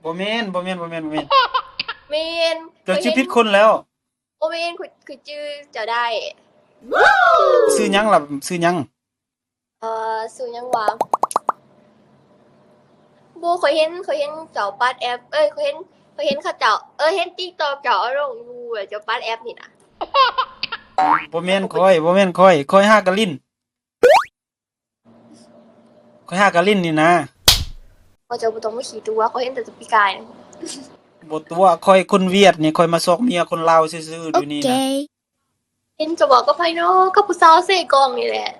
ບໍ່ແມ່ນ ບໍ່ແມ່ນ ບໍ່ແມ່ນ ບໍ່ແມ່ນ. ແມ່ນ. ເຈົ້າຈື່ຜິດຄົນແລ້ວ. ບໍ່ແມ່ນ ຂ້ອຍ ຂ້ອຍຈື່ເຈົ້າໄດ້. ຊື່ຫຍັງລະ? ຊື່ຫຍັງ? ເອີ ຊື່ຫຍັງຫວາ? ບໍ່ ຂ້ອຍເຫັນ ຂ້ອຍເຫັນເຈົ້າປັດແອັບ ເອີຍ ຂ້ອຍເຫັນ ຂ້ອຍເຫັນເຂົາເຈົ້າ ເອີຍ ເຫັນຕິກຕັອກເຈົ້າເອົາລົງຢູ່ ເຈົ້າປັດແອັບນີ້ນະ. ບໍ່ແມ່ນຂ້ອຍ ບໍ່ແມ່ນຂ້ອຍ ຂ້ອຍຫາກະຫຼິ້ນ ຂ້ອຍຫາກະຫຼິ້ນນີ້ນະ. ເຈົ້າບໍ່ຕ້ອງມາຂີ້ຕົວະ ຂ້ອຍເຫັນແຕ່ປີກາຍ. ບໍ່ຕົວະ ຂ້ອຍຄົນຫວຽດນີ້ ຂ້ອຍມາຊອກເມຍຄົນລາວຊື່ໆຢູ່ນີ້ນະ. ເຫັນເຈົ້າເວົ້າກັບໃຜເນາະ? ກັບຜູ້ສາວເຊກອງນີ້ແຫຼະ.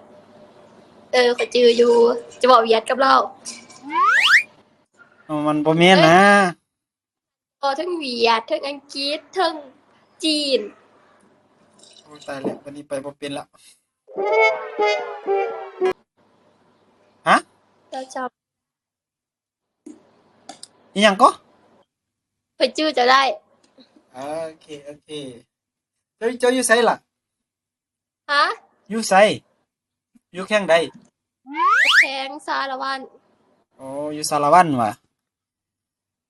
ເອີ ຂ້ອຍຈື່ຢູ່ ເຈົ້າເວົ້າຫວຽດກັບລາວ. ມັນບໍ່ແມ່ນນະ. ເວົ້າເທິງຫວຽດ ເທິງອັງກິດ ເທິງຈີນ. ໂອ້ຍ ຕາຍແລ້ວ ບັດນີ້ໄປບໍ່ເປັນລະ. ຮະ? ເຈົ້າ ອີ່ຫຍັງກໍ? ຂ້ອຍຈື່ເຈົ້າໄດ້. ໂອເຄ ໂອເຄ. ເຈົ້າ ເຈົ້າຢູ່ໃສລະ? ຮະ? ຢູ່ໃສ? ຢູ່ແຂວງໃດ? ແຂວງສາລະວັນ. ໂອ້ ຢູ່ສາລະວັນຫວາ?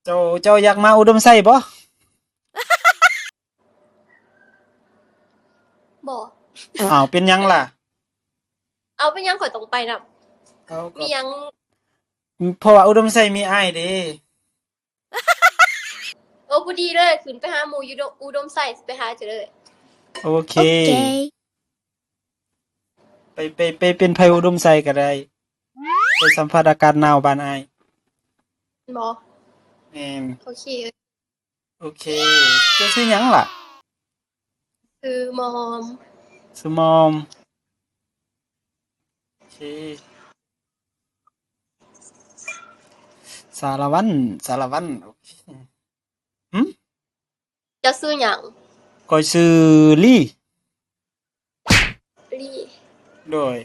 ເຈົ້າ ເຈົ້າຢາກມາອຸດົມໄຊບໍ່? ບໍ່. ອ້າວ ເປັນຫຍັງລະ? ເອົາ ເປັນຫຍັງຂ້ອຍຕ້ອງໄປນຳ? ເອົາ ມີຫຍັງ? ເພາະວ່າອຸດົມໄຊມີອ້າຍເດ້. ໂອ້ ພໍດີເລີຍ ຂຶ້ນໄປຫາໝູ່ຢູ່ອຸດົມໄຊ ຊິໄປຫາເຈົ້າເລີຍ. ໂອເຄ ໄປ ໄປ ໄປເປັນໄພອຸດົມໄຊກໍໄດ້ ໄປສຳຜັດອາກາດໜາວບ້ານອ້າຍ. ແມ່ນບໍ່? ແມ່ນ. ໂອເຄ ໂອເຄ. ເຈົ້າຊື່ຫຍັງລະ? ຊື່ມອມ. ຊື່ມອມ. ໂອເຄ. ສາລະວັນ ສາລະວັນ. ໂອເຄ. ຫຶ? ເຈົ້າຊື່ຫຍັງ? ຂ້ອຍຊື່ລີ. ລີ. ໂດຍ.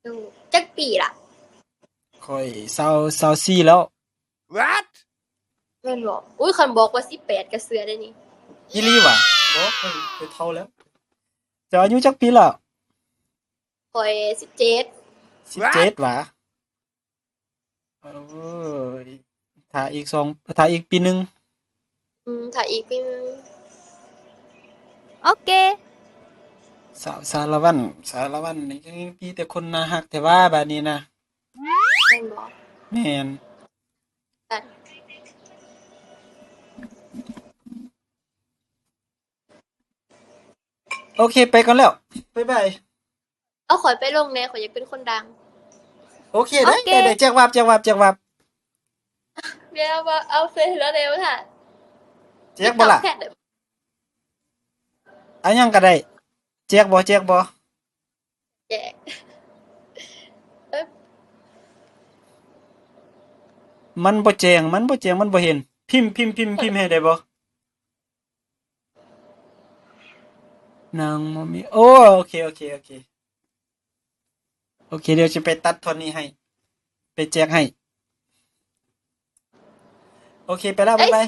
ໂດຍ. ຈັກປີລະ? ຂ້ອຍຊາວ ຊາວສີ່ແລ້ວ. What? ແມ່ນບໍ່? ອຸ້ຍ ຄັນບອກວ່າສິບແປດກໍເຊື່ອໄດ້ນີ້. ອີ່ຫຼີຫວາ? ບໍ່ ຂ້ອຍ ຂ້ອຍເຖົ້າແລ້ວ. ເຈົ້າອາຍຸຈັກປີແລ້ວ? ຂ້ອຍສິບເຈັດ. ສິບເຈັດຫວາ? ໂອ້ຍ ຖ້າອີກສອງ ຖ້າອີກປີໜຶ່ງ. ອືມ ຖ້າອີກປີໜຶ່ງ. ໂອເຄ. ສາວສາລະວັນ ສາລະວັນນີ້ມີແຕ່ຄົນໜ້າຮັກແທ້ຫວາບາດນີ້ນະ. ແມ່ນບໍ່? ແມ່ນ. ໂອເຄ ໄປກ່ອນແລ້ວ ບາຍບາຍ. ເອົາຂ້ອຍໄປລົງແດ່ ຂ້ອຍຢາກເປັນຄົນດັງ. ໂອເຄ ໄດ້ ໂອເຄ ໄດ້ ໄດ້ ແຈກວາບ ແຈກວາບ ແຈກວາບ. ແມ່ນວ່າເອົາເຟສແລ້ວແດ່ວ່າ. ແຈກບໍ່ລະ? ເອົາຫຍັງກໍໄດ້. ແຈກບໍ່ ແຈກບໍ່? ແຈກ. ມັນບໍ່ແຈ້ງ ມັນບໍ່ແຈ້ງ ມັນບໍ່ເຫັນ. ພິມ ພິມ ພິມ ພິມໃຫ້ໄດ້ບໍ່? ນາງບໍ່ມີ ໂອ້ ໂອເຄ ໂອເຄ ໂອເຄ. ໂອເຄ ດຽວຊິໄປຕັດທ່ອນນີ້ໃຫ້ ໄປແຈກໃຫ້. ໂອເຄ ໄປລະ ບາຍບາຍ.